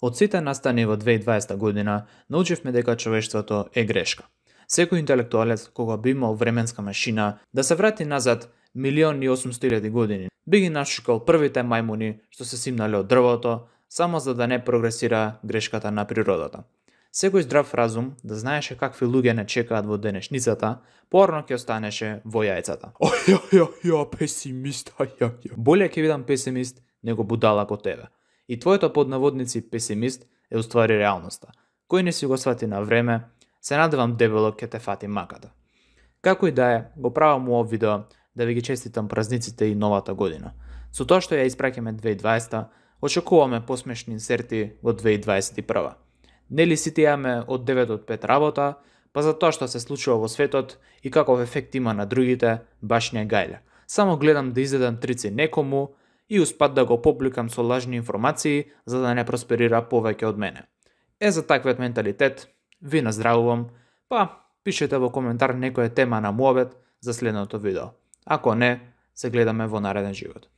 Од сите настани во 2020 година, научивме дека човештвото е грешка. Секој интелектуалец, кога би имал временска машина, да се врати назад 1.800.000 години, би ги нашукал првите мајмуни што се симнале од дрвото, само за да не прогресира грешката на природата. Секој здрав разум да знаеше какви луѓе не чекаат во денешницата, порано ќе останеше во јајцата. Песимист, Боле ќе бидам песимист него будала ко тебе. И твоето под наводници песимист е уствари реалноста. Кој не си го свати на време, се надевам дебело ќе те фати маката. Како и да е, го правам ово видео да ви ги честитам празниците и новата година. Со тоа што ја испраќаме 2020, очекуваме посмешни инсерти во 2021. Нели сите имаме од 9 од 5 работа, па за тоа што се случува во светот и каков ефект има на другите, баш не гајле. Само гледам да изедам трици некому и успат да го попликам со лажни информации за да не просперира повеќе од мене. За таквиот менталитет ви наздравувам, па пишете во коментар некоја тема на муабет за следното видео. Ако не, се гледаме во нареден живот.